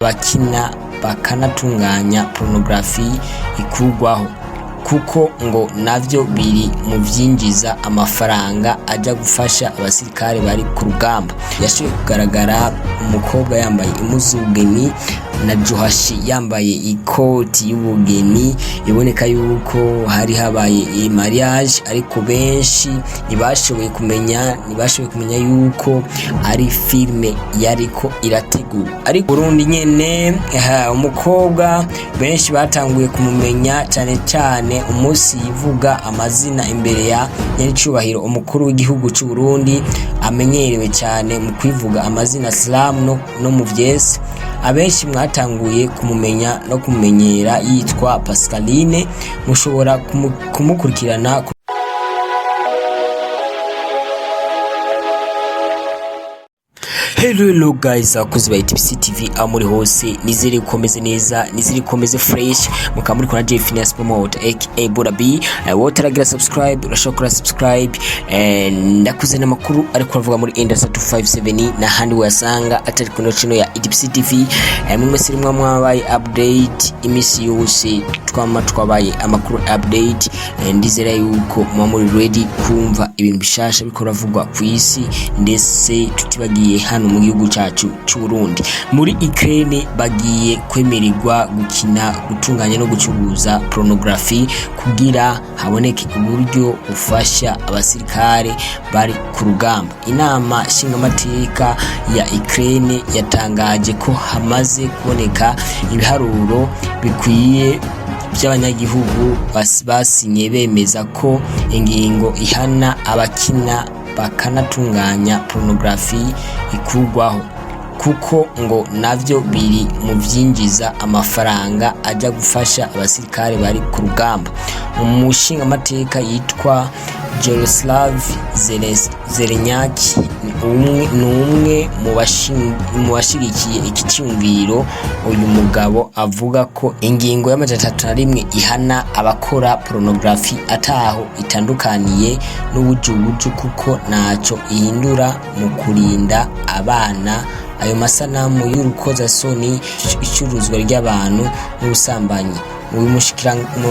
Abakina bakanatunganya pornografi ikurwaho, kuko ngo navyo biri mu vyinjiza amafaranga aja gufasha abasirikare bari ku rugamba. Yashoboye kugaragara umukobwa yambaye impuzu y'ubugeni na Johashi yambaye ikoti y'ubugeni, iboneka yuko hari habaye mariage, ariko benshi ntibashoboye kumenya yuko ari filme yariko irategura. Ariko Burundi nyene, umukobwa benshi batanguye kumumenya cyane cyane umunsi yivuga amazina imbere ya nyiricubahiro umukuru w'igihugu cy'u Burundi, amenyerewe cyane mu kwivuga amazina Slam no mu vyese. Abenshi mwatanguye kumumenya no kumumenyera yitwa Pascaline. Mushobora kumukurikirana. Hello, hello guys, abakozi ba TPC TV aho muri hose, nizere komeze neza, nizere komeze fresh. Mukaba muri kuna Jeff Phineas Promote aka Bora B. Wowe utaragira subscribe, urashobora gukora subscribe. Ndakuze n'amakuru ariko aravuga muri Industry 257 n'ahandi wayasanga atari kuno channel ya ETPC TV. Mu mwese rimwe mwabaye update imisi yose, twama twabaye amakuru update. Ndizera yuko muba muri ready kumva ibintu bishasha biriko biravugwa ku isi, ndetse tutibagiye hano mu gihugu cyacu cy'u Burundi. Muri Ukraine bagiye kwemererwa gukina, gutunganya no gucuruza pornography kugira haboneke uburyo bufasha abasirikare bari ku rugamba. Inama nshingamateka ya Ukraine yatangaje ko hamaze kuboneka ibiharuro bikwiye by'abanyagihugu basinye bemeza ko ingingo ihana abakina bakanatunganya pornografi ikurwaho, kuko ngo navyo biri mu vyinjiza amafaranga aja gufasha abasirikare bari ku rugamba. Umushingamateka yitwa Jaroslav Zelenyak ni umwe mu bashigikiye iki cyumviro. Uyu mugabo avuga ko ingingo ya 301 ihana abakora pornografi ataho itandukaniye n'ubujubuju, kuko ntaco ihindura mu kurinda abana ayo masanamu y'urukozasoni, icuruzwa ry'abantu n'ubusambanyi. Uyu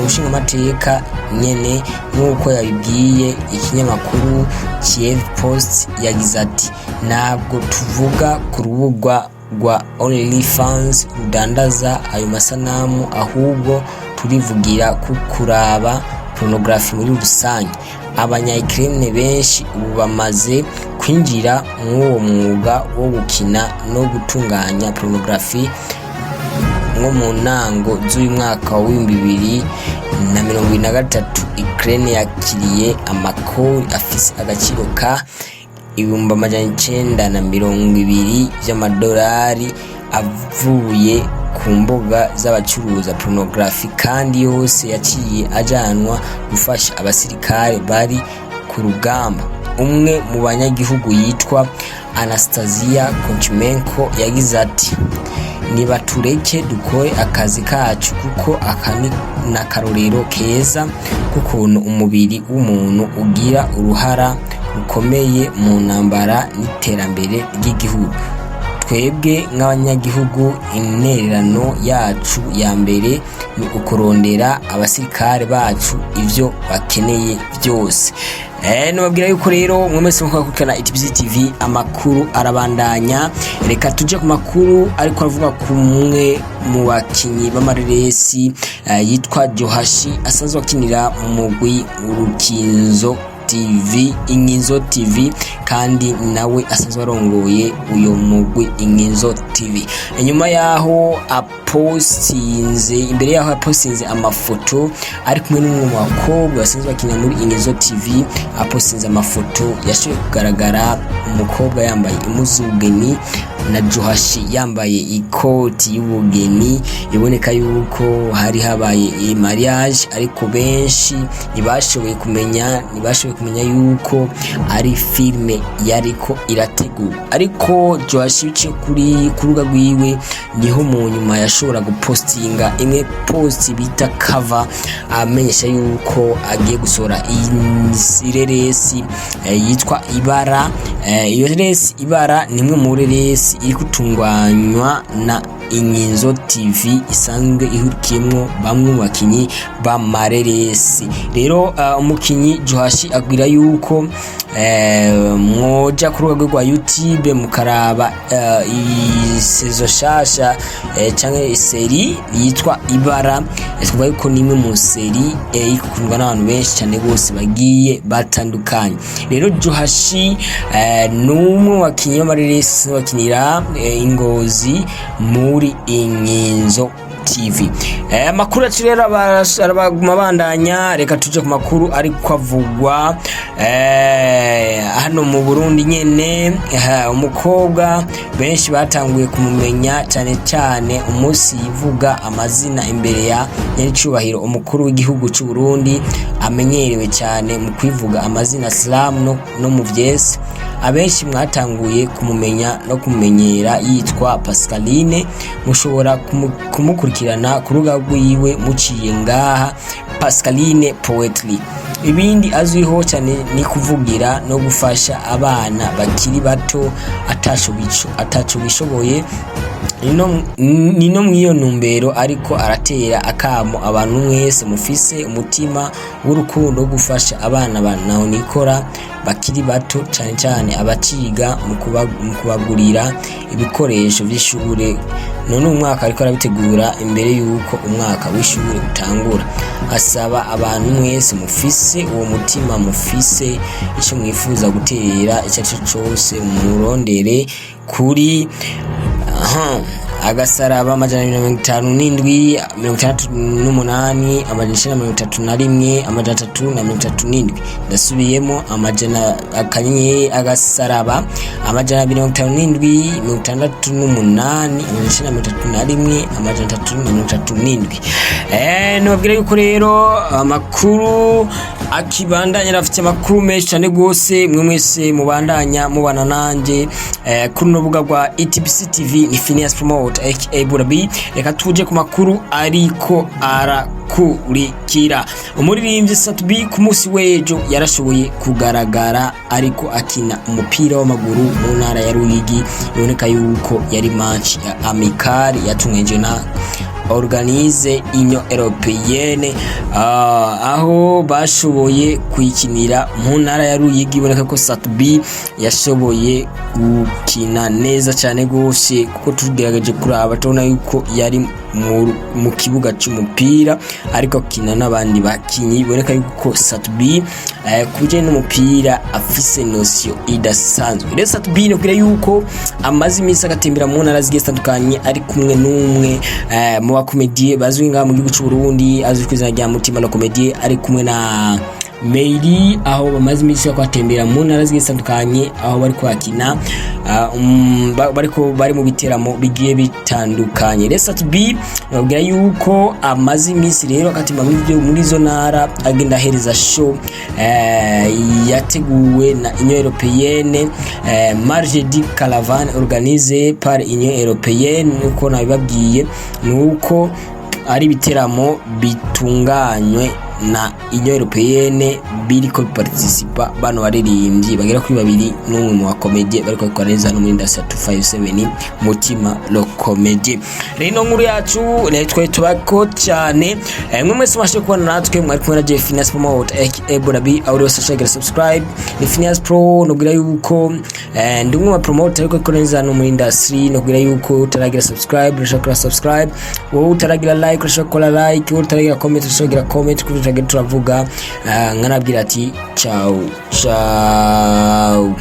mushingamateka nyene, nk'uko yabibwiye ikinyamakuru Kiev Post, yagize ati: "Ntabwo tuvuga ku rubuga rwa OnlyFans rudandaza ayo masanamu, ahubwo turivugira ku kuraba pornografi muri rusange." Abanya Ukraine benshi ubu bamaze kwinjira mw'uwo mwuga wo gukina no gutunganya pornografi. Nko mu ntango z'uyu mwaka wa 2023, Ukraine yakiriye amakori afise agaciro ka 920,000 vy'amadolari avuye ku mbuga z'abacuruza pornografi, kandi yose yaciye ajanwa gufasha abasirikare bari ku rugamba. Umwe mu banyagihugu yitwa Anastasia Konchimenko yagize ati: "Nibatureke dukore akazi kacu, kuko aka ni n'akarorero keza k'ukuntu umubiri w'umuntu ugira uruhara rukomeye mu ntambara n'iterambere ry'igihugu. Twebwe nk'abanyagihugu, intererano yacu ya mbere ni ukurondera abasirikare bacu ivyo bakeneye byose." Nababwira yuko rero mwe mwese muko gukurikirana ETBC TV, amakuru arabandanya. Reka tuje ku makuru ariko avuga ku mwe mu bakinyi b'amareresi yitwa Johashi, asanzwe akinira mu mugwi Urukinzo TV, Inkinzo TV, kandi nawe asanzwe arongoye uyo mugwi Inkinzo TV. Inyuma yaho apostinze, imbere yaho apostinze amafoto ari kumwe n'umwe mu bakobwa basanzwe bakina muri Inkinzo TV, apostinze amafoto yashoboye kugaragara umukobwa yambaye impuzu y'ubugeni na Johashi yambaye ikoti y'ubugeni, iboneka yuko hari habaye mariage, ariko benshi ntibashoboye kumenya yuko ari filme. ingene yariko irategura. Ariko Joashi biciye kuri ku rubuga rwiwe, niho mu nyuma yashobora gupostinga imwe post bita cover, amenyesha yuko agiye gusohora iyi reresi yitwa Ibara. Iyo reresi Ibara ni imwe muri reresi iri gutunganywa na Inkinzo TV, isanzwe ihurikiyemwo bamwe mu bakinyi b'amareresi. Rero umukinyi Johashi abwira yuko mwoja ku rubuga rwa YouTube mukaraba i saison shasha canke série yitwa Ibara. Twavuga yuko ni imwe mu série ikundwa n'abantu benshi cyane bose bagiye batandukanye. Rero Johashi ni umwe mu bakinyi b'amareresi bakinira Ingozi muri Inkinzo TV. Amakuru yacu rero arabaguma bandanya. Reka tuje ku makuru ariko avugwa hano mu Burundi nyene. Umukobwa benshi batanguye kumumenya cyane cyane umunsi yivuga amazina imbere ya nyiricubahiro umukuru w'igihugu cy'u Burundi, amenyerewe cyane mu kwivuga amazina Slam no mu vyese. Abenshi mwatanguye kumumenya no kumumenyera yitwa Pascaline. Mushobora kumukurikirana ku rubuga rwiwe muciye ngaha: Pascaline Poetry. Ibindi azwiho cyane ni kuvugira no gufasha abana bakiri bato ataco bishoboye. Ni no mw'iyo ntumbero ariko aratera akamo abantu mwese mufise umutima w'urukundo wo gufasha abana ba ntahonikora bakiri bato, cane cane abaciga, mu kubagurira ibikoresho vy'ishure. None uyu mwaka ariko arabitegura imbere y'uko umwaka w'ishure utangura. Asaba abantu mwese mufise uwo mutima, mufise ico mwifuza guterera, ico arico cose, murondere kuri aha: agasaraba 257 68 931 337. Ndasubiyemo: amajana akanyenyeri agasaraba 257 68 931 337. Nibabwira yuko rero amakuru akibandanya, arafite amakuru menshi cyane rwose. Mwe mwese mubandanya mubana nanjye kuri runo rubuga rwa ETBC TV, ni Phineas Promote aka Burabi. Reka tuje ku makuru ariko arakurikira. Umuririmbyi Sat-B ku munsi w'ejo yarashoboye kugaragara ariko akina umupira w'amaguru mu ntara ya Ruyigi. Iboneka yuko yari match ya amical yatunganijwe na organise Union Européenne, aho bashoboye kuyikinira mu ntara ya Ruyigi. Iboneka ko Sat-B yashoboye gukina neza cyane gose, kuko tugerageje kuraba tubona yuko yari mu kibuga c'umupira ariko akina n'abandi bakinyi. Iboneka yuko Sat-B ku bijanye n'umupira afise notion idasanzwe. Rero Sat-B nokubwira yuko amaze iminsi agatembera mu ntara zigiye zitandukanye, ari kumwe n'umwe mu bakomediye bazwi ngaha mu gihugu c'u Burundi, azwi ku izina rya Mutima no Comedie, ari kumwe na Meiri, aho bamaze iminsi batembera mu ntara zigiye zitandukanye, aho bari kwakina bariko bari mu biteramo bigiye bitandukanye. Rero Sat-B babwira yuko amaze iminsi rero akatima muri izo ntara, agenda ahereza show yateguwe na Union Européenne, Marche du Caravane organisée par Union Européenne. Uko nabibabwiye nuko ari ibiteramo bitunganywe na Union Européenne, biriko biparticipa bano baririmbyi bagera kuri babiri n'umwe mu bakomedie bariko bakora neza no muri industry 257, Mutima le Comedie. Rero ino nkuru yacu twari tubako cyane. Mwe mwese mwashe kubana natwe, mwari kumwe na Jeff Phineas Promote aka Burabi. Aho rero sashagera subscribe, ni Phineas Pro. Nubwira yuko ndi umwe mu promoter ariko akora neza no muri industry. Nubwira yuko utaragira subscribe urashobora gukora subscribe, wowe utaragira like urashobora gukora like, wowe utaragira comment urashobora kugira comment, kuko turavuga nkanabwira ati ciao ciao.